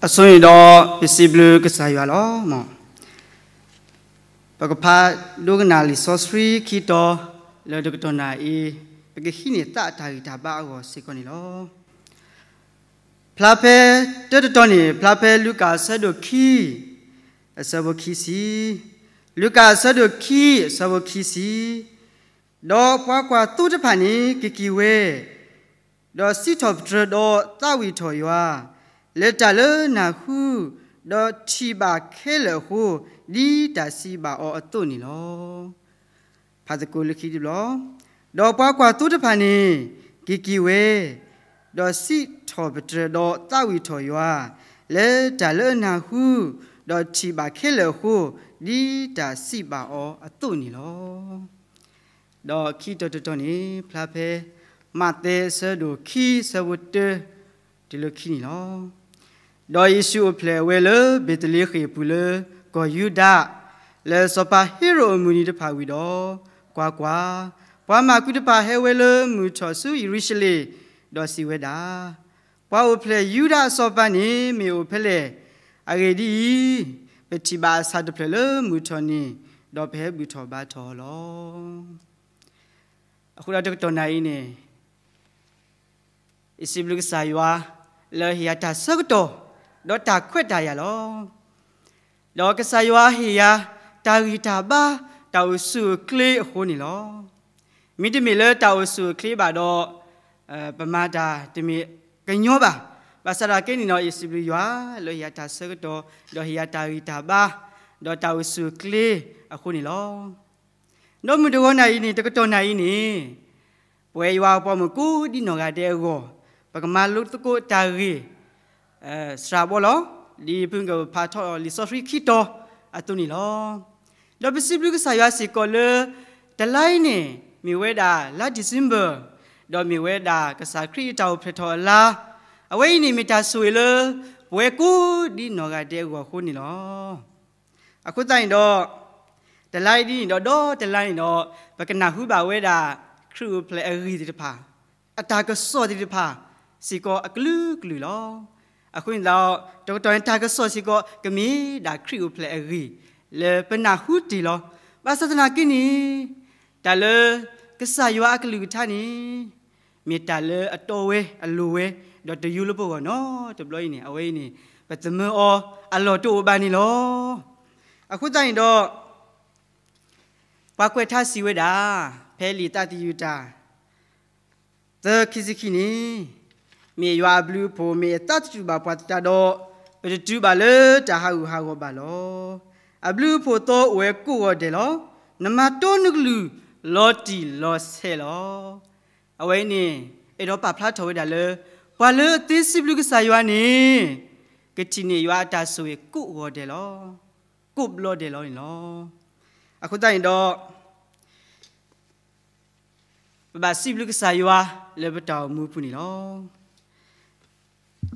အဆိန့ၣ်ဒီး ပစံးဘျုးကစၢ်ယွၤလီၤ. ပကဖးဒိကနၣ်လံာ်စီဆှံခံတီၤ လၢတကတီၢ်နၣ်အံၤ ပကဟံးန့ၢ်သးအတၢ်ဂံၢ်တၢ်ဘါအဂီၢ်စ့ၢ်ကီးန့ၣ်လီၤ. ဖျါဖဲတၢတတီၤန့ၣ် ဖျါဖဲလူၤကၣ်အဆၢဒိၣ်ခံ အဆၢဖိခံဆံ, လူၤကၣ်အဆၢဒိၣ်ခံ အဆၢဖိခံဆံ, ဒီးပှၤကွၢ်သိတဖၣ်န့ၣ် က့ၤက့ၤဝဲ, ဒီးစံးထီၣ်ပတြၢၤဒီးသးဝံၣ်ထီၣ်ယွၤ, လၢတၢ်လၢနၢ်ဟူ, ဒီးထံၣ်ဘၣ်ခဲလၢာ်အဃိ, ဒ်တၢ်စံးဘၣ်အီၤအသိးန့ၣ်လီၤ. ဖးသကိးလၢခံတဘျီ, ဒီးပှၤကွၢ်သိတဖၣ်န့ၣ် က့ၤက့ၤဝဲ, ဒီးစံးထီၣ်ပတြၢၤဒီးသးဝံၣ်ထီၣ်ယွၤ, လၢတၢ်လၢနၢ်ဟူ, ဒီးထံၣ်ဘၣ်ခဲလၢာ်အဃိ, ဒ်တၢ်စံးဘၣ်အီၤအသိးန့ၣ်လီၤ. ဒီးခံတီၤတတီၤန့ၣ် ဖျါဖဲမးသဲအဆၢဒိၣ်ခံ အဆၢဖိတၢ တုၤလၢခံန့ၣ်လီၤ. ဒီးယ့ၣ်ၡူးအိၣ်ဖျဲၣ်ဝဲလၢဘ့းသလ့ဃ့ၣ်အပူၤလၢကီၢ်ယူဒၤ, လၢစီၤပၤဟ့ရိာ်အမုၢ်နံၤတဖၣ်ဝံၤဒီး, ကွၢ်ကွၢ်, ပှၤမၢ်ကူတဖၣ်ဟဲဝဲလၢမုၢ်ထီၣ်ဆူယရူၤၡလ့ၣ်, ဒီးစံးဝဲဒၣ်, ပှၤအိၣ်ဖျဲၣ်ယူဒၤအစီၤပၤန့ၣ် မ့ၢ်အိၣ်ဖဲလဲၣ်. အဂ့ၢ်ဒ်အံၤ, ပထံၣ်ဘၣ်အဆၣ်တဖျၢၣ်လၢမုၢ်ထီၣ်န့ၣ်, ဒီးပဟဲဘူၣ်ထီၣ်ဘါထီၣ်အီၤလီၤ. အဃိဒီးတကတီၢ်နၣ်အံၤန့ၣ် ယစံးဘျုးကစၢ်ယွၤ လၢဟ့ၣ်ယၤတၢ်ဆၢကတီၢ် ဒီးတၢ်ခွဲးတၢ်ယာ်လီၤ. ဒီးကစၢ်ယွၤဟ့ၣ်ယၤ တၢ်ဂံၢ်တၢ်ဘါ တၢ်အိၣ်ဆူၣ်အိၣ်ချ့အဃိန့ၣ်လီၤ. မ့တမ့ၢ်လၢတၢ်အိၣ်ဆူၣ်အိၣ်ချ့ဘၣ်ဒီး ပမၤတၢ်တမ့ၢ်ကညီဘၣ်. ဘၣ်ဆၣ်ဒီးက့န့ၣ်ဒီး ယစံးဘျုးယွၤ လၢဟ့ၣ်ယၤတၢ်ဆၢကတီၢ် ဒီးဟ့ၣ်ယၤတၢ်ဂံၢ်တၢ်ဘါ ဒီးတၢ်အိၣ်ဆူၣ်အိၣ်ချ့အဃိန့ၣ်လီၤ. ဒီးမုၢ်တဂီၤနၣ်အံၤန့ၣ် တကတီၢ်နၣ်အံၤန့ၣ် ပဝဲယွၤအပှၤမုၣ်ကိးဒံနီၢ်ဂၤဒဲးအဂီၢ် ပကမၤလိသကိးတၢ်ဂ့ၢ် စှၤဘီလီၤ. ဒ်ဖုကဖးထီၣ်လံာ်စီဆှံခံတီၤအသိးန့ၣ်လီၤ. ဒီးပစံးဘျုးကစၢ်ယွၤစ့ၢ်ကီးလၢ တလါအံၤန့ၣ် မ့ၢ်ဝဲဒၣ်လါ December, ဒီးမ့ၢ်ဝဲဒၣ်ကစၢ်ခရံာ်အတၢ်အိၣ်ဖျဲၣ်ထီၣ်အလါ, အဝဲအံၤန့ၣ်မ့ၢ်တၢ်ဆိၣ်ဂ့ၤလၢ ပဝဲကိးဒံနီၢ်ဂၤဒဲးအဂီၢ်အဃိန့ၣ်လီၤ. အဃိသတးန့ၣ်ဒီး တလါအံၤဒ်န့ၣ်ဒီး ဒီးတလါန့ၣ်ဒီး ပကနၢ်ဟူဘၣ်ဝဲဒၣ် ခရံာ်အိၣ်ဖျဲၣ်အဂ့ၢ်သ့ၣ်တဖၣ်, အတၢ်ကစီၣ်သ့ၣ်တဖၣ် စ့ၢ်ကီးအကလုာ်ကလုာ်လီၤ. အဃိန့ၣ်ဒီး တကတီၢ်န့ၣ်တၢ်ကစီၣ်စ့ၢ်ကီး ကမ့ၢ်ဒၣ်ခရံာ်အိၣ်ဖျဲၣ်အဂ့ၢ် လၢပနၢ်ဟူတ့ၢ်လီၤ. ဘၣ်ဆၣ်သနာ်က့န့ၣ် တၢ်လၢကစၢ်ယွၤအကလုၢ်ကထါန့ၣ် မ့ၢ်တၢ်လၢအတီဝဲအလိၤဝဲ ဒီးတယိလၢပဂီၢ်နီတဘျီအံၤန့ၣ် အဝဲအံၤန့ၣ် ပသမၢအီၤအလီၢ်တအိၣ်ဘၣ်န့ၣ်လီၤ. အဃိသတးန့ၣ်ဒီး ပှၤကွဲးထါစံးဝဲဒၣ် ဖဲလံာ်သးသယုၢ်တၢ် သၢ ခံဆံခံန့ၣ်, မ့ၢ်ယွၤအဘျုးအဖှိၣ် မ့ၢ်အသးတတူာ်ဘၣ်ပှၤသတးဒီး ပတတုၤဘၣ်လၢတၢ်ဟးဂူာ်ဟးဂီၤဘၣ်လီၤ. အဘျုးအဖှိၣ်သီအိၣ်ဝဲကိးဂီၤဒဲးလီၤ. နမၤတီနကလုၢ်လီၤတံၢ်လီၤဆဲးလီၤ. အဝဲအံၤန့ၣ် အဲၣ်ဒိးပာ်ဖျါထီၣ်ဝဲဒၣ်လၢ ပှၤလၢအသ့စံးဘျုးကစၢ်ယွၤန့ၣ် ကထံၣ်န့ၢ်ယွၤအတၢ်ဆိၣ်ဂ့ၤကိးဂီၤဒဲးလီၤ. ကိးဘျီဒဲးလီၤန့ၣ်လီၤ. အဃိသတးန့ၣ်ဒီး ပဘၣ်စံးဘျုးကစၢ်ယွၤလၢပတၢ်အိၣ်မူပူၤန့ၣ်လီၤ.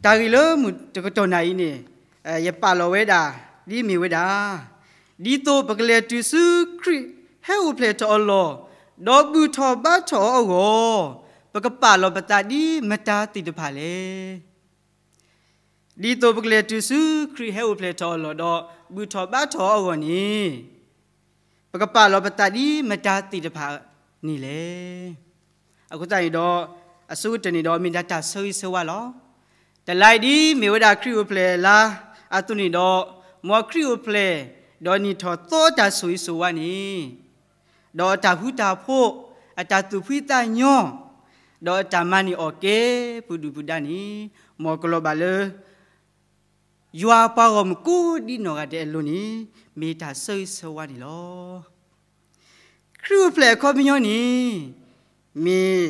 တၢ်ဂ့ၢ်လၢမုၢ်တကတီၢ်နၣ်အံၤန့ၣ် ယပာ်လီၤဝဲဒၣ် ဒ်မ့ၢ်ဝဲဒၣ် ဒ်သိးပကလဲၤတုၤဆူခရံာ်ဟဲအိၣ်ဖျဲၣ်ထီၣ်အလီၢ် ဒီးဘူၣ်ထီၣ်ဘါထီၣ်အီၤအဂီၢ် ပကပာ်လီၤပသးဒ်မတၤသ့ၣ်တဖၣ်လဲၣ်. ဒ်သိးပကလဲၤတုၤဆူခရံာ်ဟဲအိၣ်ဖျဲၣ်ထီၣ်အလီၢ်ဒီးဘူၣ်ထီၣ်ဘါထီၣ်အီၤအဂီၢ်န့ၣ် ပကပာ်လီၤပသးဒ်မတၤသ့ၣ်တဖၣ်န့ၣ်လဲၣ်. အဃိသတးန့ၣ်ဒီး အဆိကတၢၢ်န့ၣ်ဒီးမ့ၢ်ဒၣ်တၢ်ဆၢဂ့ၤဆၢဝါလီၤ. တလါအံၤဒ်မ့ၢ်ဝဲဒၣ်ခရံာ်အိၣ်ဖျဲၣ်လါအသိးန့ၣ်ဒီး မ်ခရံာ်အိၣ်ဖျဲၣ် ဒီးနံၣ်ထီၣ်သီအတၢ်ဆိၣ်ဂ့ၤဆိၣ်ဝါန့ၣ် ဒီးအတၢ်ဃူတၢ်ဖိး, အတၢ်သူၣ်ဖှံသးညီ, ဒီးအတၢ်မၤန့ၢ်အီၣ်ကဲ ပူၤဒုၣ်ပူၤဒါန့ၣ် မ်ကလီၤဘၣ်လၢ ယွၤအပှၤဂီၢ်မုၢ်ကိးဒံနီၢ်ဂၤဒဲးအလိၤန့ၣ် မ့ၢ်တၢ်ဆၢဂ့ၤဆၢဝါန့ၣ်လီၤ. ခရံာ်အိၣ်ဖျဲၣ်အခီပညီန့ၣ် မ့ၢ်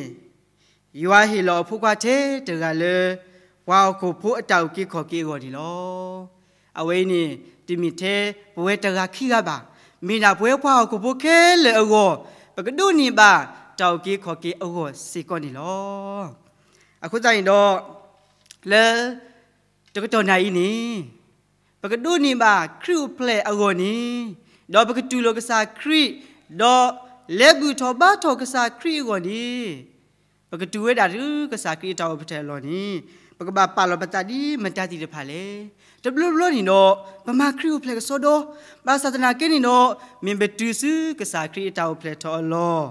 ယွၤဟ့ၣ်လီၤအဖိခွါထဲတဂၤလၢ ပှၤဟီၣ်ခိၣ်ဖိအတၢ်အုၣ်က့ၤခီၣ်က့ၤအဂီၢ်န့ၣ်လီၤ. အဝဲအံၤန့ၣ် တမ့ၢ်ထဲပဝဲတဂၤခံဂၤဘၣ်. မ့ၢ်ဒၣ်ပဝဲပှၤဟီၣ်ခိၣ်ဖိခဲလၢာ်အဂီၢ် ပကဒိးန့ၢ်ဘၣ်တၢ်အုၣ်က့ၤခီၣ်က့ၤအဂီၢ်စ့ၢ်ကီးန့ၣ်လီၤ. အဃိသတးန့ၣ်ဒီး လၢ တကတီၢ်နၣ်အံၤန့ၣ် ပကဒိးန့ၢ်ဘၣ်ခရံာ်အိၣ်ဖျဲၣ်အဂီၢ်န့ၣ် ဒီးပကတူၢ်လိာ်ကစၢ်ခရံာ် ဒီးလဲၤဘူၣ်ထီၣ်ဘါထီၣ်ကစၢ်ခရံာ်အဂီၢ်န့ၣ် ပကတုၤဝဲဒၣ်လၢကစၢ်ခရံာ်အတၢ်အိၣ်ဖျဲၣ်အလီၢ်န့ၣ် ပကဘၣ်ပာ်လီၤပသးဒ်မတၤသ့ၣ်တဖၣ်လဲၣ်. တဘျီဘျီန့ၣ်ဒီး ပမၤခရံာ်အိၣ်ဖျဲၣ်ကစီဒီ, ဘၣ်ဆၣ်သနာ်က့န့ၣ်ဒီး မ့ၢ်ပတုၤဆူကစၢ်ခရံာ်အတၢ်အိၣ်ဖျဲၣ်ထီၣ်အလီၢ်,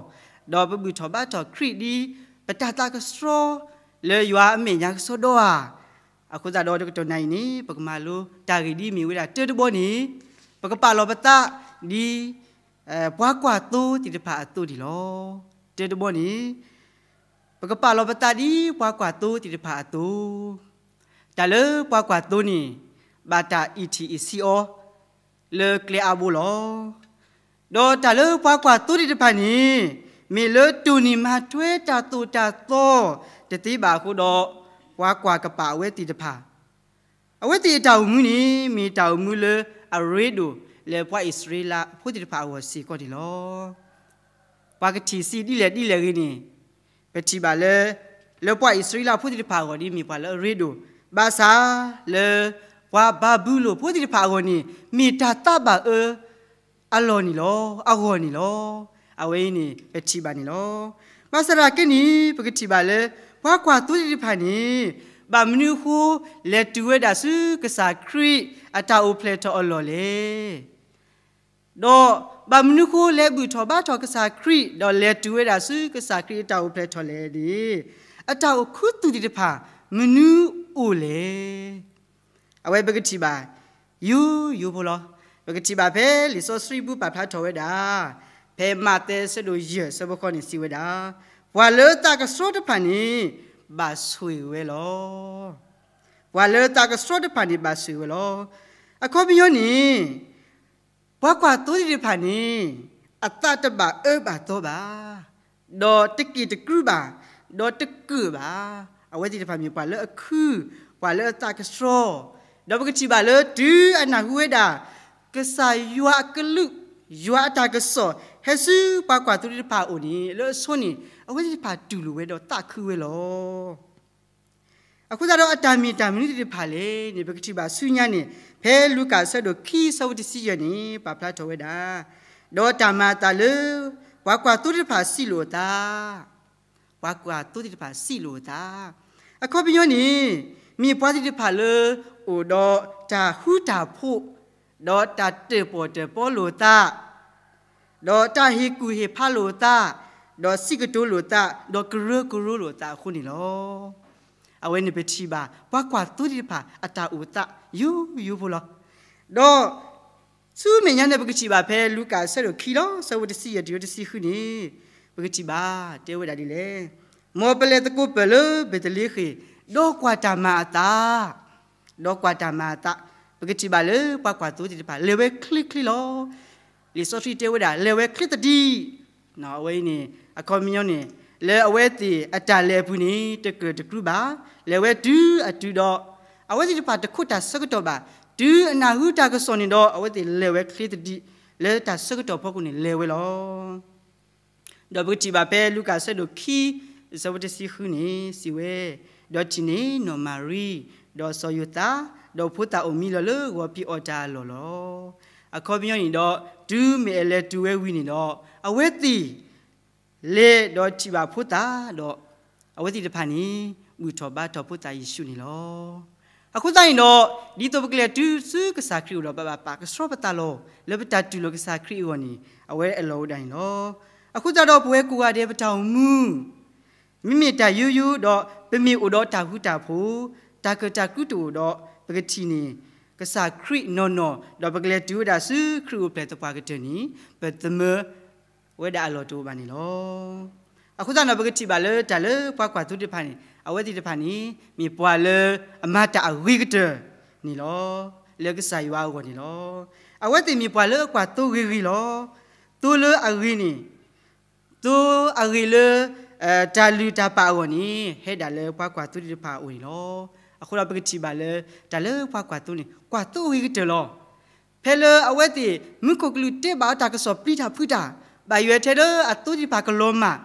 ဒီးပဘူၣ်ထီၣ်ဘါထီၣ်ခရံာ်ဒ်ပတၢ်သးကဆှီ လၢယွၤအမဲာ်ညါကစီဒီဧါ. အဃိသတးဒီးတကတီၢ်နၣ်အံၤန့ၣ် ပကမၤလိတၢ်ဂ့ၢ်ဒ်မ့ၢ်ဝဲဒၣ်တၢတဘီန့ၣ် ပကပာ်လီၤပသးဒ် ပှၤကွၢ်သိသ့ၣ်တဖၣ်အသိးန့ၣ်လီၤ. တၢတဘီန့ၣ် ပကပာ်လီၤပသးဒ်ပှၤကွၢ်သိသ့ၣ်တဖၣ်အသိး, တၢ်လၢပှၤကွၢ်သိန့ၣ် ဘၣ်တၢ်အံးထံးအံးဆံးအီၤ လၢကျဲအါဘိလီၤ. ဒီးတၢ်လၢပှၤကွၢ်သိသ့ၣ်တဖၣ်န့ၣ် မ့ၢ်လၢတိၢ်နီၣ်မၤထွဲတၢ်သိၣ်တၢ်သီတသ့ဘၣ်အဃိဒီး ပှၤကွၢ်ကပာ်အဝဲသ့ၣ်တဖၣ် အဝဲသ့ၣ်အတၢ်အိၣ်မူန့ၣ် မ့ၢ်တၢ်အိၣ်မူလၢအရ့ဒိၣ်လၢပှၤအံၣ်စရ့လးဖိသ့ၣ်တဖၣ်အဂီၢ်စ့ၢ်ကီးန့ၣ်လီၤ. ပှၤကထံၣ်ဆံးဒ်လဲၣ်ဒ်လဲၣ်ဂ့ၤန့ၣ် ပထံၣ်ဘၣ်လၢ လၢပှၤအံၣ်စရ့လးဖိသ့ၣ်တဖၣ်အဂီၢ်န့ၣ် မ့ၢ်ပှၤလၢအရ့ဒိၣ်, ဘၣ်ဆၣ်လၢပှၤဘၤဘူလိၣ်ဖိသ့ၣ်တဖၣ်အဂီၢ်န့ၣ် မ့ၢ်တၢ်သးဘၣ်အၢ အလီၢ်န့ၣ်လီၤ, အဂီၢ်န့ၣ်လီၤ. အဝဲအံၤန့ၣ် ပထံၣ်ဘၣ်န့ၣ်လီၤ. ဘၣ်ဆၣ်သနာ်က့န့ၣ် ပကထံၣ်ဘၣ်လၢ ပှၤကွၢ်သိသ့ၣ်တဖၣ်န့ၣ် ဘၣ်မနုၤအဃိ လဲၤတုၤဝဲဒၣ်ဆူကစၢ်ခရံာ် အတၢ်အိၣ်ဖျဲၣ်ထီၣ်အလီၢ်လဲၣ်. ဒီးဘၣ်မနုၤအဃိ လဲၤဘူၣ်ထီၣ်ဘါထီၣ်ကစၢ်ခရံာ် ဒီးလဲၤတုၤဝဲဒၣ်ဆူကစၢ်ခရံာ်အတၢ်အိၣ်ဖျဲၣ်ထီၣ်လဲၣ်န့ၣ် အတၢ်အိၣ်ခူသူၣ်သ့ၣ်တဖၣ် မနုၤအိၣ်လဲၣ်. အဝဲပကထံၣ်ဘၣ် ယိယိဖိလီၤ. ပကထံၣ်ဘၣ်ဖဲလံာ်စီဆှံပူၤပာ်ဖျါထီၣ်ဝဲဒၣ် ဖဲမးသဲအဆၢဒိၣ်ယဲၢ်အဆၢဖိဃိးန့ၣ်စံးဝဲဒၣ်, ပှၤလၢသးကဆှီတဖၣ်န့ၣ် ဘၣ်ဆိၣ်ဂ့ၤဝဲလီၤ. ပှၤလၢသးကဆှီတဖၣ်န့ၣ်ဘၣ်ဆိၣ်ဂ့ၤဝဲလီၤ. အခီပညီန့ၣ် ပှၤကွၢ်သိသ့ၣ်တဖၣ်န့ၣ် အသးတဘၣ်အၢဘၣ်သီဘၣ်, ဒီးတက့ၢ်တကြုးဘၣ်, ဒီးတကၢၣ်ဘၣ်. အဝဲသ့ၣ်တဖၣ်မ့ၢ်ပှၤလၢအခု, ပှၤလၢအသးကဆှီ, ဒီးပကထံၣ်ဘၣ်လၢတုၤအနၢ်ဟူဝဲဒၣ် ကစၢ်ယွၤအကလုၢ်, ယွၤအတၢ်ကစီၣ် ဟဲဆူပှၤကွၢ်သိသ့ၣ်တဖၣ်အအိၣ်န့ၣ် လၢအဆိန့ၣ် အဝဲသ့ၣ်တဖၣ်တူၢ်လိာ်ဝဲဒီးသးခုဝဲလီၤ. အဃိသတးဒီးအတၢ်မ့ၢ်တၢ်မနုၤသ့ၣ်တဖၣ်လဲၣ်န့ၣ် ပကထံၣ်ဘၣ်ဆူညါန့ၣ် ဖဲလူၤကၣ်အဆၢဒိၣ်ခံအဆၢဖိတဆံယဲၢ်န့ၣ် ပာ်ဖျါထီၣ်ဝဲဒၣ်, ဒီးတၢ်မၤအသးလၢ ပှၤကွၢ်သိသ့ၣ်တဖၣ်စံးလိာ်အသး, ပှၤကွၢ်သိသ့ၣ်တဖၣ်စံးလိာ်အသး, အခီပညီန့ၣ် မ့ၢ်ပှၤသ့ၣ်တဖၣ်လၢ အိၣ်ဒီးတၢ်ဃူတၢ်ဖိး, ဒီးတၢ်တၢၣ်ပီၣ်တၢၣ်ပီလိာ်သး ဒီးတၢ်ဟ့ၣ်ကူၣ်ဟ့ၣ်ဖးလိာ်သး, ဒီးစံးကတိၤလိာ်သး, ဒီးကရၢကရိလိာ်သးအဃိန့ၣ်လီၤ. အဝဲန့ၣ်ပထံၣ်ဘၣ် ပှၤကွၢ်သိသ့ၣ်တဖၣ်အတၢ်အိၣ်သးယိယိဖိလီၤ. ဒီးဆူမဲာ်ညါန့ၣ် ပကထံၣ်ဘၣ်ဖဲလူၤကၣ်အဆၢဒိၣ်ခံလီၤ အဆၢဖိတဆံယဲၢ်တုၤတဆံဃုန့ၣ် ပကထံၣ်ဘၣ်တဲဝဲဒၣ်ဒ်လဲၣ်, မ်ပလဲၤသကိးပၢၢ်လၢဘ့းလ့ဟ့မ် ဒီးကွၢ်တၢ်မၤအသး ဒီးကွၢ်တၢ်မၤအသး, ပကထံၣ်ဘၣ်လၢပှၤကွၢ်သိသ့ၣ်တဖၣ် လဲၤဝဲချ့ချ့လီၤ. လံာ်စီဆှံတဲဝဲဒၣ် လဲၤဝဲချ့သဒံး, အဝဲအံၤန့ၣ် အခီပညီန့ၣ် လၢအဝဲသ့ၣ်အတၢ်လဲၤအပူၤန့ၣ် တကြၢးတကြုးဘၣ်, လဲၤဝဲတုၤအတုၤဒီး အဝဲသ့ၣ်တဖၣ်တခိးတၢ်ဆၢကတီၢ်ဘၣ်, တုၤအနၢ်ဟူတၢ်ကစီၣ်န့ၣ်ဒီး အဝဲသ့ၣ်လဲၤဝဲချ့သဒံး, လၢတၢ်ဆၢကတီၢ်ဖီခိၣ်န့ၣ်လဲၤဝဲလီၤ. ဒီးပကထံၣ်ဘၣ်ဖဲလူၤကၣ်အဆၢဒိၣ်ခံ အဆၢဖိတဆံဃုန့ၣ် စံးဝဲ, ဒီးထံၣ်န့ၢ်နီၢ်မၤရံ, ဒီးစီၤယိၤသး, ဒီးဖိသၣ်အိၣ်မံလီၤလၢဂီၤဖံးအီၣ်တၢ်အလီၢ်လီၤ. အခီပညီန့ၣ်ဒီး တုၤမ့ၢ်အလဲၤတုၤဝဲဝံၤန့ၣ်ဒီး အဝဲသ့ၣ် လဲၤဒီးထံၣ်ဘၣ်ဖိသၣ်ဒီး အဝဲသ့ၣ်တဖၣ်န့ၣ် ဘူၣ်ထီၣ်ဘါထီၣ်ဖိသၣ်ယ့ၣ်ၡူးန့ၣ်လီၤ. အဃိသတးန့ၣ်ဒီး ဒ်သိးပကလဲၤတုၤဆူကစၢ်ခရံာ်အအိၣ်ဒီး ပဘၣ်ပာ်ကဆှီပသးလီၤ လၢပတၢ်တူၢ်လိာ်ကစၢ်ခရံာ်အဂီၢ်န့ၣ် အဝဲအလီၢ်ဝဲဒၣ်န့ၣ်လီၤ. အဃိသတးဒီးပဝဲကိးဂၤဒဲးပတၢ်အိၣ်မူ မ့မ့ၢ်တၢ်ယိယိဒီး ပမ့ၢ်အိၣ်ဒီးတၢ်ဃူတၢ်ဖိး, တၢ်ကၢၣ်တၢ်ကျူတအိၣ်ဒီး ပကထံၣ်န့ၢ် ကစၢ်ခရံာ်နီၢ်နီၢ်, ဒီးပကလဲၤတုၤဝဲဒၣ်ဆူခရံာ်အိၣ်ဖျဲၣ်သပှၢ်ကတၢၢ်န့ၣ် ပသမၢဝဲဒၣ်အလီၢ်တအိၣ်ဘၣ်န့ၣ်လီၤ. အဃိသတးဒီး ပကထံၣ်ဘၣ်လၢတၢ်လၢပှၤကွၢ်သိသ့ၣ်တဖၣ်န့ၣ် အဝဲသ့ၣ်တဖၣ်န့ၣ် မ့ၢ်ပှၤလၢအမၤတၢ်အဂ့ၤကတၢၢ်န့ၣ်လီၤ. လၢကစၢ်ယွၤအဂီၢ်န့ၣ်လီၤ. အဝဲသ့ၣ်မ့ၢ်ပှၤလၢအကွၢ်သိဂ့ၤဂ့ၤလီၤ. သိလၢအဂ့ၤန့ၣ် သိအဂ့ၤလၢ တၢ်လုၢ်တၢ်ပာ်အဂီၢ်န့ၣ် ဟဲဒၣ်လၢပှၤကွၢ်သိသ့ၣ်တဖၣ်အအိၣ်န့ၣ်လီၤ. အဃိဒီးပကထံၣ်ဘၣ်လၢ တၢ်လၢပှၤကွၢ်သိန့ၣ် ကွၢ်သိဂ့ၤကတၢၢ်လီၤ. ဖဲလၢအဝဲသ့ၣ် မူခိၣ်ကလူးတဲဘၣ်အီၤတၢ်ကစီၣ်ပျံၤတၢ်ဖုးတၢ်, ဘၣ်ယွၤထဲလၢအသိသ့ၣ်တဖၣ်ကလီၤမၢ်,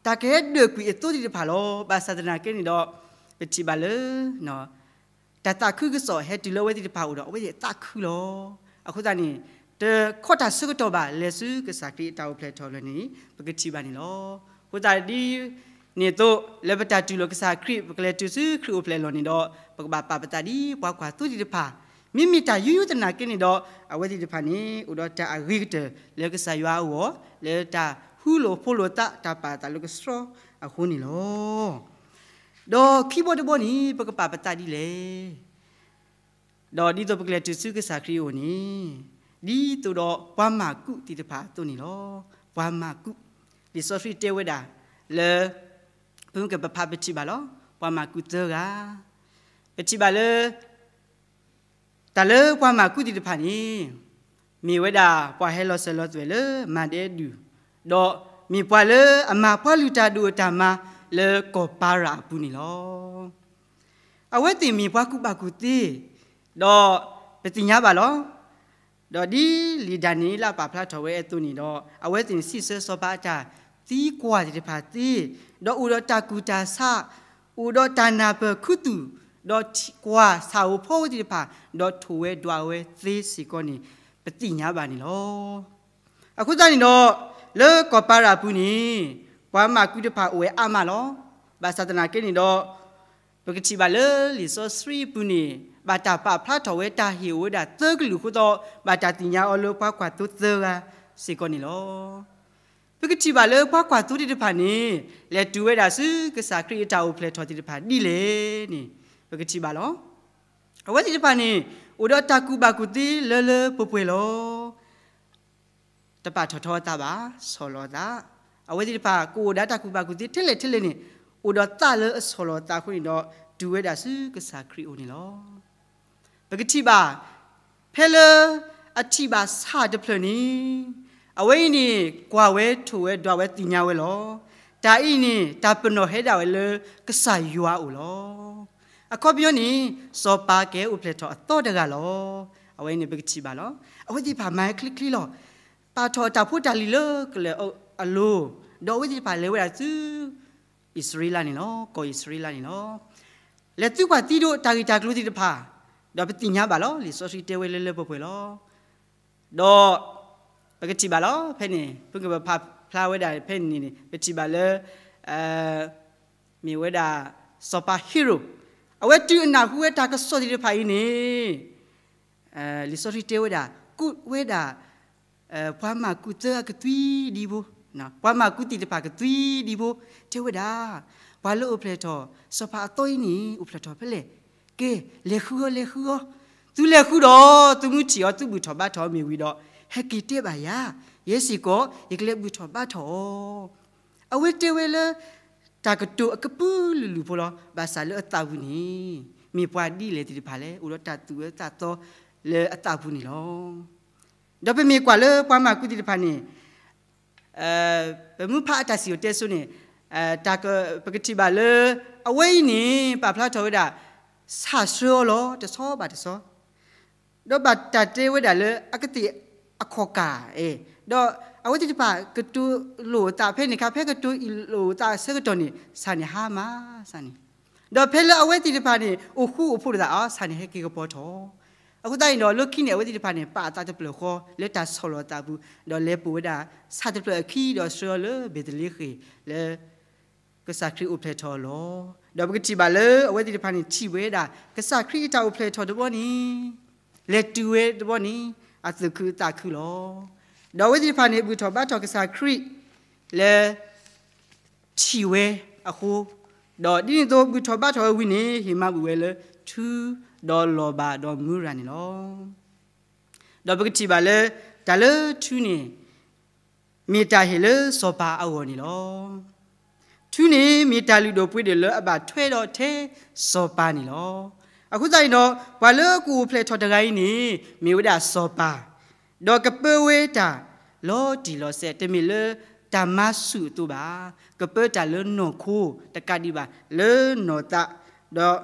တၢ်ကဟဲဒၢၣ်ကွံာ်အသိသ့ၣ်တဖၣ်လီၤ. ဘၣ်ဆၣ်သနာ်က့န့ၣ်ဒီး ပထံၣ်ဘၣ်လၢ တၢ်သးခုကစီၣ်ဟဲတုၤလၢအဝဲသ့ၣ်တဖၣ်အအိၣ်ဒီး အဝဲသ့ၣ်သးခုလီၤ. အဃိသတးန့ၣ် တခိးတၢ်ဆၢကတီၢ်ဘၣ် လဲၤဆူကစၢ်ခရံာ်အတၢ်အိၣ်ဖျဲၣ်ထီၣ်လၢာ်န့ၣ် ပကထံၣ်ဘၣ်န့ၣ်လီၤ. အဃိသတးဒ် န့ၣ်အသိး လၢပတၢ်တူၢ်လိာ်ကစၢ်ခရံာ် ပကလဲၤတုၤဆူခရံာ်အိၣ်ဖျဲၣ်လီၢ်န့ၣ်ဒီး ပကဘၣ်ပာ်ပသးဒ်ပှၤကွၢ်သိသ့ၣ်တဖၣ်, မ့မ့ၢ်တၢ်ယူးယူးသနာ်က့န့ၣ်ဒီး အဝဲသ့ၣ်တဖၣ်န့ၣ် အိၣ်ဒီးတၢ်အဂ့ၤကတၢၢ်လၢကစၢ်ယွၤအဂီၢ် လၢတၢ်ဟူလိာ်ဖိးလိာ်သး တၢ်ပာ်သးလၢကဆှီအဃိန့ၣ်လီၤ. ဒီးခံဘီတဘီန့ၣ် ပကပာ်ပသးဒ်လဲၣ်. ဒီးဒ်သိးပကလဲၤတုၤဆူကစၢ်ခရံာ်အအိၣ်န့ၣ်, ဒ်သိးဒီးပှၤမၢ်ကူးသ့ၣ်တဖၣ်အသိးန့ၣ်လီၤ. ပှၤမၢ်ကူး, လံာ်စီဆှံတဲဝဲဒၣ်လၢ ပမ့ၢ်ကပဖးပထံၣ်ဘၣ်လီၤ. ပှၤမၢ်ကူးသၢဂၤ, ပထံၣ်ဘၣ်လၢ တၢ်လၢပှၤမၢ်ကူးသ့ၣ်တဖၣ်န့ၣ် မ့ၢ်ဝဲဒၣ်ပှၤဟဲလီၤစၢၤလီၤသွဲၣ်လၢမၤဒဲဒုၣ်, ဒီးမ့ၢ်ပှၤလၢအမၤပှၤလုၢ်တၢ်ဒိၣ်အတၢ်မၤလၢကီၢ်ပၤရၤအပူၤန့ၣ်လီၤ. အဝဲသ့ၣ်မ့ၢ်ပှၤကူၣ်ဘၣ်ကူၣ်သ့, ဒီးပသ့ၣ်ညါဘၣ်လီၤ. ဒီးဒ်လံာ်ဒၤနံးယ့လးပာ်ဖျါထီၣ်ဝဲအသိးန့ၣ်ဒီး အဝဲသ့ၣ်န့ၣ်စံးဆၢစီၤပၤအတၢ်သံကွၢ်သ့ၣ်တဖၣ်သ့, ဒီးအိၣ်ဒီးတၢ်ကူၣ်တၢ်ဆး, အိၣ်ဒီးတၢ်နၢ်ပၢၢ်ခူသူၣ်, ဒီးကွၢ်ဆၣ်ဧိၤဖီဧိၤသ့ၣ်တဖၣ်, ဒီးထိၣ်ဝဲဒွးဝဲသ့စ့ၢ်ကီးန့ၣ် ပသ့ၣ်ညါဘၣ်န့ၣ်လီၤ. အဃိသတးန့ၣ်ဒီး လၢကီၢ်ပၤရၤအပူၤန့ၣ် ပှၤမၢ်ကူးတဖၣ်အိၣ်ဝဲအါမးလီၤ. ဘၣ်ဆၣ်သနာ်က့န့ၣ်ဒီး ပကထံၣ်ဘၣ်လၢလံာ်စီဆှံအပူၤန့ၣ် ဘၣ်တၢ်ပာ်ဖျါထီၣ်ဝဲတၢ်ဟ့ၣ်အိၣ်ဝဲဒၣ်သၢကလုာ်အဃိသတး ဘၣ်တၢ်သ့ၣ်ညါအီၤလၢပှၤကွၢ်သိသၢဂၤစ့ၢ်ကီးန့ၣ်လီၤ. ပကထံၣ်ဘၣ်လၢပှၤကွၢ်သိသ့ၣ်တဖၣ်န့ၣ် လဲၤတုၤဝဲဒၣ်ဆူကစၢ်ခရံာ်အတၢ်အိၣ်ဖျဲၣ်ထီၣ်သ့ၣ်တဖၣ်ဒ်လဲၣ်န့ၣ် ပကထံၣ်ဘၣ်လီၤ. အဝဲသ့ၣ်တဖၣ်န့ၣ် အိၣ်ဒီးတၢ်ကူၣ်ဘၣ်ကူၣ်သ့လၢလၢပှဲၤပှဲၤလီၤ. တပာ်ထီၣ်ထီအသးဘၣ်, ဆီၣ်လီၤအသး, အဝဲသ့ၣ်တဖၣ်ကအိၣ်ဒီးတၢ်ကူၣ်ဘၣ်ကူၣ်သ့ထဲလဲၣ်ထဲလဲၣ်န့ၣ် အိၣ်ဒီးသးလၢအဆီၣ်လီၤအသးအဃိန့ၣ်ဒီး တုၤဝဲဒၣ်ဆူကစၢ်ခရံာ်အအိၣ်န့ၣ်လီၤ. ပကထံၣ်ဘၣ် ဖဲလၢအထံၣ်ဘၣ်ဆၣ်တဖျၢၣ်န့ၣ် အဝဲအံၤန့ၣ် ကွၢ်ဝဲထိၣ်ဝဲဒွးဝဲသ့ၣ်ညါဝဲလီၤ. တၢ်အံၤန့ၣ် တၢ်ပနီၣ်ဟဲဒၣ်ဝဲလၢကစၢ်ယွၤအအိၣ်လီၤ. အခီပညီန့ၣ် စီၤပၤကဲအိၣ်ဖျဲၣ်ထီၣ်အသီတဂၤလီၤ. အဝဲအံၤန့ၣ်ပကထံၣ်ဘၣ်လီၤ. အဝဲသ့ၣ်တဖၣ်မၤဝဲချ့ချ့လီၤ. ပာ်ထီၣ်အတၢ်ဖိတၢ်လံၤလၢကလဲၤအလိၤ, ဒီးအဝဲသ့ၣ်တဖၣ်လဲၤဝဲဒၣ်ဆူ အံၣ်စရ့လးန့ၣ်လီၤ, ကီၢ်အံၣ်စရ့လးန့ၣ်လီၤ. လဲၤသံကွၢ်သံဒိးတၢ်ဂ့ၢ်တၢ်ကျိၤသ့ၣ်တဖၣ်, ဒီးပသ့ၣ်ညါဘၣ်လီၤ. လံာ်စီဆှံတဲဝဲလၢလၢပှဲၤပှဲၤလီၤ. ဒီးပကထံၣ်ဘၣ်လီၤ. ဖဲန့ၣ် ပကပာ်ဖျါဝဲဒၣ်ဖဲန့ၣ်န့ၣ် ပထံၣ်ဘၣ်လၢ မ့ၢ်ဝဲဒၣ် စီၤပၤဟ့ရိၣ်, အဝဲတုၤအနၢ်ဟူဝဲတၢ်ကစီၣ်သ့ၣ်တဖၣ်အံၤန့ၣ် လံာ်စီဆှံတဲဝဲဒၣ် ကူးဝဲဒၣ် ပှၤမၢ်ကူးသၢဂၤကသွံဒံဖိ, ပှၤမၢ်ကူးသ့ၣ်တဖၣ်ကသွံဒံဖိ, တဲဝဲဒၣ် ပှၤလၢအိၣ်ဖျဲၣ်ထီၣ် စီၤပၤအသီအံၤန့ၣ် အိၣ်ဖျဲၣ်ထီၣ်ဖဲလဲၣ်. ကဲ လဲၤဃုအီၤ လဲၤဃုအီၤ, သုလဲၤဃုဒီး သုမ့ၢ်ထံၣ်အီၤ သုဘူၣ်ထီၣ်ဘါထီၣ်အီၤမ့ၢ်ဝံၤဒီး ဟဲက့ၤတဲဘၣ်ယၤ, ယဲစ့ၢ်ကီး ယကလဲၤဘူၣ်ထီၣ်ဘါထီၣ်အီၤ. အဝဲတဲဝဲလၢ တၢ်ကတိၤအကပုာ်လုာ်လုာ်ဖိလီၤ. ဘၣ်ဆၣ်လၢအသးပူၤန့ၣ် မ့ၢ်ပှၤဒ်လဲၣ်သ့ၣ်တဖၣ်လဲၣ် အိၣ်ဒီးတၢ်သူၣ်အၢသးသီလၢအသးပူၤန့ၣ်လီၤ. ဒီးပမ့ၢ်ကွၢ်လၢပှၤမၢ်ကူးသ့ၣ်တဖၣ်န့ၣ် ပမ့ၢ်ဖးအတၢ်စံၣ်စိၤတဲစိၤန့ၣ် ပကထံၣ်ဘၣ်လၢ အဝဲအံၤန့ၣ် ပာ်ဖျါထီၣ်ဝဲဒၣ် ဆၣ်ဆှၢအီၤလီၤ တဆီဘၣ်တဆီ ဒီးဘၣ်တၢ်တဲဝဲဒၣ်လၢအကသ့ၣ်အခီၣ်ကၢ်, ဒီးအဝဲသ့ၣ်တဖၣ်ကတိၤလိာ်အသးဖဲန့ၣ်ခါ ဖဲကတိၤလိာ်အသးအဆၢကတီၢ်န့ၣ် ဆၣ်န့ၣ်ဟါမး, ဆၣ်န့ၣ်, ဒီးဖဲလၢအဝဲသ့ၣ်တဖၣ်န့ၣ် အိၣ်ဃူအိၣ်ဖိးလိာ်သးအီၤ ဆၣ်န့ၣ်ဟဲက့ၤကပီၤထီၣ်. အဃိသတးန့ၣ်ဒီး လၢခံန့ၣ် အဝဲသ့ၣ်တဖၣ်န့ၣ် ပာ်အသးတဖျၢၣ်ဃီလၢတၢ်ဆီၣ်လီၤအသးပူၤ, ဒီးလဲၤပိာ်ဝဲဒၣ် ဆၣ်တဖျၢၣ်အခံ ဒီးဆှၢအီၤလၢဘ့းသလ့ဃ့ၣ်လၢ ကစၢ်ခရံာ်အိၣ်ဖျဲၣ်ထီၣ်အလီၢ်, ဒီးပကထံၣ်ဘၣ်လၢအဝဲသ့ၣ်တဖၣ်န့ၣ် ထံၣ်ဝဲဒၣ် ကစၢ်ခရံာ်အတၢ်အိၣ်ဖျဲၣ်ထီၣ်တဘျီန့ၣ်, လဲၤတုၤဝဲတဘျီန့ၣ် အသူၣ်ခုသးခုလီၤ. ဒီးအဝဲသ့ၣ်တဖၣ်န့ၣ် ဘူၣ်ထီၣ်ဘါထီၣ်ကစၢ်ခရံာ်လၢ ထံၣ်ဝဲအဃိ, ဒီးဒ်န့ၣ်အသိး ဘူၣ်ထီၣ်ဘါထီၣ်ဝဲဝံၤန့ၣ် ဟ့ၣ်မၤဘူၣ်ဝဲလၢထူ, ဒီးလီၤဘၣ်ဒီးမူရၤန့ၣ်လီၤ. ဒီးပကထံၣ်ဘၣ်လၢ တၢ်လၢထူန့ၣ် မ့ၢ်တၢ်ဟ့ၣ်လၢစီၤပၤအဂီၢ်န့ၣ်လီၤ. ထူန့ၣ်မ့ၢ်တၢ်လုၢ်ဒိၣ်ပှ့ၤဒိၣ်လၢအဘၣ်ထွဲဒီးထဲစီၤပၤန့ၣ်လီၤ. အဃိသတးန့ၣ်ဒီး ပှၤလၢကအိၣ်ဖျဲၣ်ထီၣ်တဂၤအံၤန့ၣ် မ့ၢ်ဝဲဒၣ်စီၤပၤ, ဒီးကပၢဝဲတၢ်လီၤတံၢ်လီၤဆဲး တမ့ၢ်လၢတၢ်မၤဆူၣ်အသိးဘၣ်, ကပၢတၢ်လၢနီၢ်ခိတကးဒံးဘၣ် လၢနီၢ်သး, ဒီး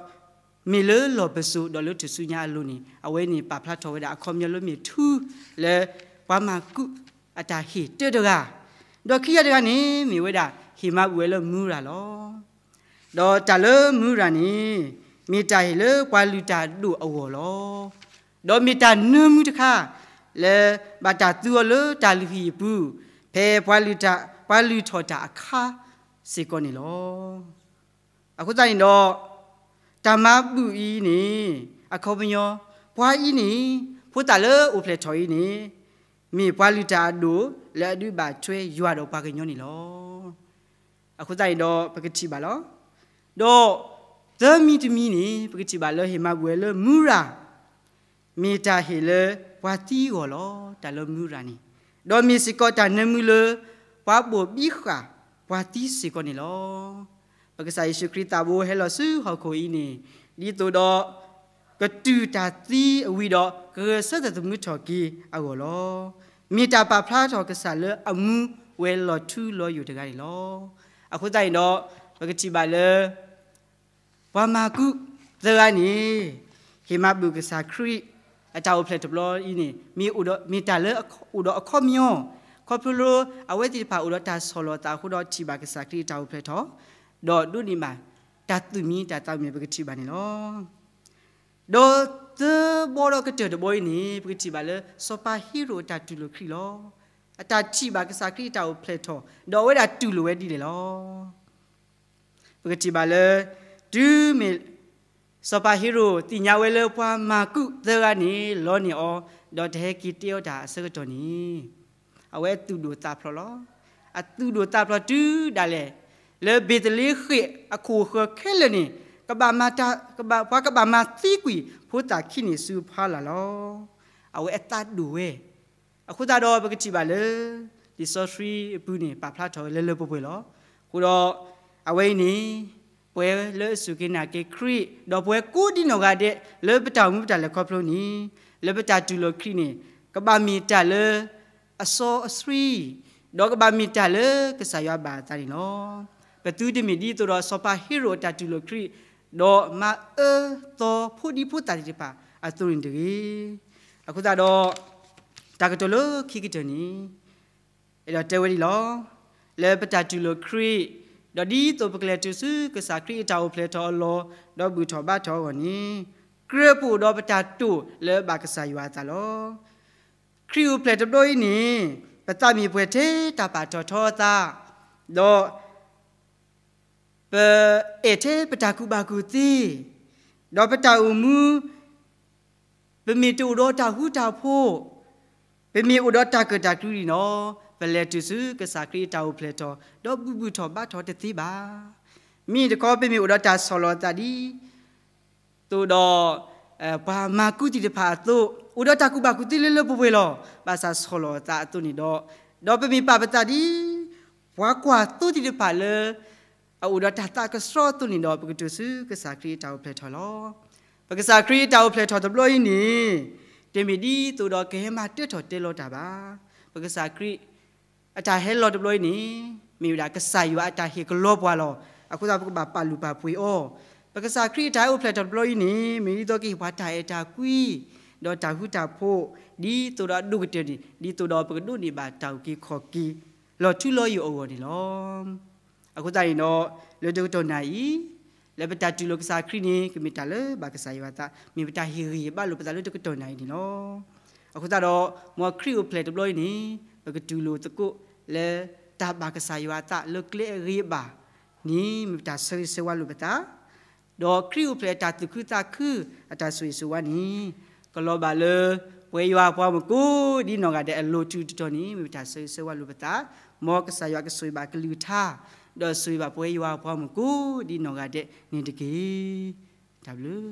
မ့ၢ်လၢလီၢ်ပစိာ်ဒီးလၢထူၣ်စုညါအလိၤန့ၣ် အဝဲန့ၣ်ပာ်ဖျါထီၣ်ဝဲဒၣ်အခီပညီလၢမ့ၢ်ထူ လၢပှၤမၢ်ကူးအတၢ်ဟ့ၣ်တၢတဂၤ, ဒီးခံဂၤတဂၤန့ၣ် မ့ၢ်ဝဲဒၣ်ဟ့ၣ်မၤဘူၣ်ဝဲလၢမူရၤလီၤ. ဒီးတၢ်လၢမူရၤန့ၣ် မ့ၢ်တၢ်ဟ့ၣ်လၢပှၤလုၢ်တၢ်ဒိၣ်အဂီၢ်လီၤ. ဒီးမ့ၢ်တၢ်နၢမူတခါ လၢဘၣ်တၢ်သူအီၤလၢတၢ်လုၢ်ဟံၣ်အပူၤ, ဖဲပှၤလုၢ်ထီၣ်တၢ်အခါ စ့ၢ်ကီးန့ၣ်လီၤ. အဃိသတးန့ၣ်ဒီး တၢ်မၤဘူၣ်အံၤန့ၣ် အခီပညီ ပှၤအံၤန့ၣ် ဖိသၣ်လၢအိၣ်ဖျဲၣ်ထီၣ်အံၤန့ၣ် မ့ၢ်ပှၤလုၢ်တၢ်အဒိၣ်လၢအဒုးဘၣ်ထွဲယွၤဒီးပှၤကညီန့ၣ်လီၤ. အဃိသတးန့ၣ်ဒီး ပကထံၣ်ဘၣ်လီၤ. ဒီး သၢမံၤတမံၤန့ၣ် ပကထံၣ်ဘၣ်လၢဟ့ၣ်မၤဘူၣ်ဝဲလၢမူရၤ မ့ၢ်တၢ်ဟ့ၣ်လၢပှၤသံအဂီၢ်လီၤ. တၢ်လၢမူရၤန့ၣ် ဒီးမ့ၢ်စ့ၢ်ကီးတၢ်နၢမူလၢ ပှၤဘိၣ်ဘံဃာ်ပှၤသံစ့ၢ်ကီးန့ၣ်လီၤ. ပကစၢ်ယ့ၣ်ၡူးခရံာ်သးဘိဟဲလီၤဆူဟီၣ်ခိၣ်အံၤန့ၣ် ဒ်သိးဒီး ကတူၢ်တၢ်သံအဝံၤဒီး ကဂဲၤဆၢထၢၣ်သမူထီၣ်က့ၤအဂီၢ်လီၤ. မ့ၢ်တၢ်ပာ်ဖျါထီၣ်ကစၢ်လၢအမူဝဲလီၤထူလီၤယိာ်တဂၤန့ၣ်လီၤ. အဃိသတးန့ၣ်ဒီး ပကထံၣ်ဘၣ်လၢ ပှၤမၤကူးသၢဂၤန့ၣ် ဟ့ၣ်မၤဘူၣ်ကစၢ်ခရံာ်အတၢ်အိၣ်ဖျဲၣ်တဘျီအံၤန့ၣ် မ့ၢ်အိၣ်ဒီး မ့ၢ်တၢ်လၢအိၣ်ဒီးအခီပညီ ခီဖျိလၢအဝဲသ့ၣ်တဖၣ်အိၣ်ဒီးတၢ်ဆီၣ်လီၤသးအဃိဒီး ထံၣ်ဘၣ်ကစၢ်ခရံာ်အတၢ်အိၣ်ဖျဲၣ်ထီၣ် ဒီးဒိးန့ၢ်ဘၣ်တၢ်သူၣ်မံတၢ်သးမုာ် ပကထံၣ်ဘၣ်န့ၣ်လီၤ. ဒီးသၢဘီဒီးကတၢၢ်တဘီအံၤန့ၣ် ပကထံၣ်ဘၣ်လၢ စီၤပၤဟ့ရိၣ်အတၢ်တူၢ်လိာ်ခရံာ်လီၤ. အတၢ်ထံၣ်ဘၣ်ကစၢ်ခရံာ်အတၢ်အိၣ်ဖျဲၣ်ထီၣ် ဒီးအဝဲဒၣ်တူၢ်လိာ်ဝဲဒ်လဲၣ်လီၤ. ပကထံၣ်ဘၣ်လၢ တုၤမ့ၢ် စီၤပၤဟ့ရိၣ်သ့ၣ်ညါဝဲလၢပှၤမၤကူးသၢဂၤန့ၣ် လီန့ၢ်အီၤ ဒီးတဟဲက့ၤတဲအီၤတၢ်အဆၢကတီၢ်န့ၣ် အဝဲအသူၣ်ဒိၣ်သးဖျိးလီၤ. အသူၣ်ဒိၣ်သးဖျိးတုၤဒၣ်လဲာ် လၢဘ့းသလ့ဃ့ၣ်အခိၣ်ဃၢၤခဲလၢာ်န့ၣ် ကဘၣ်မၤတၢ် ကဘၣ် ပှၤကဘၣ်မၤသံကွံာ်ဖိသၣ်ခံန့ၣ်ဆူအဖီလာ်လီၤ. အဝဲအသးဒိၣ်ဝဲ အဃိသတးဒီးပကထံၣ်ဘၣ်လၢ လံာ်စီဆှံအပူၤန့ၣ် ပာ်ဖျါထီၣ်ဝဲလၢလၢပှဲၤပှဲၤလီၤ. အဃိဒီး အဝဲအံၤန့ၣ် ပှၤလၢအစူၢ်က့ၤနာ်က့ၤခရံာ် ဒီးပှၤကိးဒ်နီၢ်ဂၤဒဲး လၢပတၢ်အိၣ်မူပတၢ်လဲၤခီဖျိန့ၣ် လၢပတၢ်တူၢ်လိာ်ခရံာ်န့ၣ် ကဘၣ်မ့ၢ်တၢ်လၢ အစီအဆှံ ဒီးကဘၣ်မ့ၢ်တၢ်လၢကစၢ်ယွၤဘၣ်အသးန့ၣ်လီၤ. ပသုတမ့ၢ်ဒ်သိးဒီးစီၤပၤဟ့ရိၣ်အတၢ်တူၢ်လိာ်ခရံာ် ဒီးမၤအၢသီဖိဒံဖိသၣ်သ့ၣ်တဖၣ်အသိးန့ၣ်တဂ့ၤ. အဃိသတးဒီး တၢ်ကတိၤလၢခံကတၢၢ်န့ၣ် အဲၣ်ဒိးတဲဝဲဒ်လီၤ. လၢပတၢ်တူၢ်လိာ်ခရံာ် ဒီးဒ်သိးပကလဲၤတုၤဆူကစၢ်ခရံာ်အတၢ်အိၣ်ဖျဲၣ်ထီၣ်အလီၢ် ဒီးဘူၣ်ထီၣ်ဘါထီၣ်အဂီၢ်န့ၣ် ကြၢးပအိၣ်ဒီးပတၢ်တိာ်လၢအဘၣ်ကစၢ်ယွၤအသးလီၤ. ခရံာ်အိၣ်ဖျဲၣ်တဘျီအံၤန့ၣ် ပသးမံၣ်ပှဲၤထဲတၢ်ပာ်ထီၣ်ထီအသး ဒီး ပအဲၣ်ထဲပတၢ်ကူၣ်ဘၣ်ကူၣ်သ့, ဒီးပတၢ်အိၣ်မူ, ပမ့ၢ်တအိၣ်ဒီးတၢ်ဃူတၢ်ဖိး, ပမ့ၢ်အိၣ်ဒီးတၢ်ကၢၣ်တၢ်ကျူန့ၣ်ဒီး ပလဲၤတုၤဆူကစၢ်ခရံာ်အတၢ်အိၣ်ဖျဲၣ်ထီၣ် ဒီးဘူၣ်ဘူၣ်ထီၣ်ဘါထီၣ်တသ့ဘၣ်. မ့ၢ်တခီ ပမ့ၢ်အိၣ်ဒီးတၢ်ဆီၣ်လီၤသးဒ် သိးဒီး ပှၤမၤကူးသ့ၣ်တဖၣ်အသိး, အိၣ်ဒီးတၢ်ကူၣ်ဘၣ်ကူၣ်သ့လၢလၢပှဲၤပှဲၤလီၤ. ဘၣ်ဆၣ်ဆီၣ်လီၤအသးအသိးန့ၣ်ဒီး, ဒီးပမ့ၢ်ပာ်ပသးဒ် ပှၤကွၢ်သိသ့ၣ်တဖၣ်လၢ အအိၣ်ဒီးတၢ်သးကဆှီအသိးန့ၣ်ဒီး ပကတုၤဆူကစၢ်ခရံာ်အတၢ်အိၣ်ဖျဲၣ်ထီၣ်လီၤ. ပကစၢ်ခရံာ်အတၢ်အိၣ်ဖျဲၣ်ထီၣ်တဘျီအံၤန့ၣ် တမ့ၢ်ဒ်သိးဒီးကဟဲမၤတၢထီၣ်တဲလီၤတၢ်ဘၣ်. ပကစၢ်ခရံာ် အတၢ်ဟဲလီၤတဘျီအံၤန့ၣ် မ့ၢ်ဝဲဒၣ်ကစၢ်ယွၤအတၢ်ဟ့ၣ်ကလီပှၤလီၤ. အဃိသတး ပကဘၣ်ပာ်လုၢ်ပာ်ပှ့ၤအီၤ. ပကစၢ်ခရံာ်အတၢ်ဟဲအိၣ်ဖျဲၣ်ထီၣ်တဘျီအံၤန့ၣ် မ့ၢ်ဒ်သိးကဟ့ၣ်ပှၤတၢ်အဲၣ်တၢ်ကွံ ဒီးတၢ်ဃူတၢ်ဖိး ဒ်သိးဒီးအဒိၣ်ကတၢၢ်န့ၣ် ဒ်သိးဒီးပကဒိးန့ၢ်ဘၣ်တၢ်အုၣ်က့ၤခီၣ်က့ၤ လီၤထူလီၤယိာ်အဂီၢ်န့ၣ်လီၤ. အဃိသတးန့ၣ်ဒီး လၢတကတီၢ်နၣ်အံၤ လၢပတၢ်တူၢ်လိာ်ကစၢ်ခရံာ်န့ၣ် ကမ့ၢ်တၢ်လၢဘၣ်ကစၢ်ယွၤအသး, မ့ၢ်ပတၢ်ဟ့ၣ်ဂံၢ်ဟ့ၣ်ဘါလိာ်ပသးလၢတကတီၢ်နၣ်အံၤန့ၣ်လီၤ. အဃိသတးဒီး မ်ခရံာ်အိၣ်ဖျဲၣ်တဘျီအံၤန့ၣ် ပကတူၢ်လိာ်သကိးလၢတၢ်ဘၣ်ကစၢ်ယွၤအသးလၢကျဲအဂ့ၤအဘၣ်န့ၣ် မ့ၢ်ပတၢ်ဆၢဂ့ၤဆၢဝါလိာ်ပသး ဒီးခရံာ်အိၣ်ဖျဲၣ်အတၢ်သူၣ်ခုသးခု အတၢ်ဆိၣ်ဂ့ၤဆိၣ်ဝါန့ၣ် ကလီၤဘၣ်လၢ ပဝဲယွၤအပှၤမုၣ်ကိးဒ်နီၢ်ဂၤဒဲးအလိၤတုၤတတီၤန့ၣ် မ့ၢ်ပတၢ်ဆၢဂ့ၤဆၢဝါလိာ်ပသး, မ်ကစၢ်ယွၤကဆိၣ်ဂ့ၤဘၣ်ကလုၢ်ကထါ, ဒီးဆိၣ်ဂ့ၤဘၣ်ပဝဲယွၤအပှၤမုၣ်ကိးဒ်နီၢ်ဂၤဒဲးန့ၣ်တက့ၢ်. တၢ်ဘျုး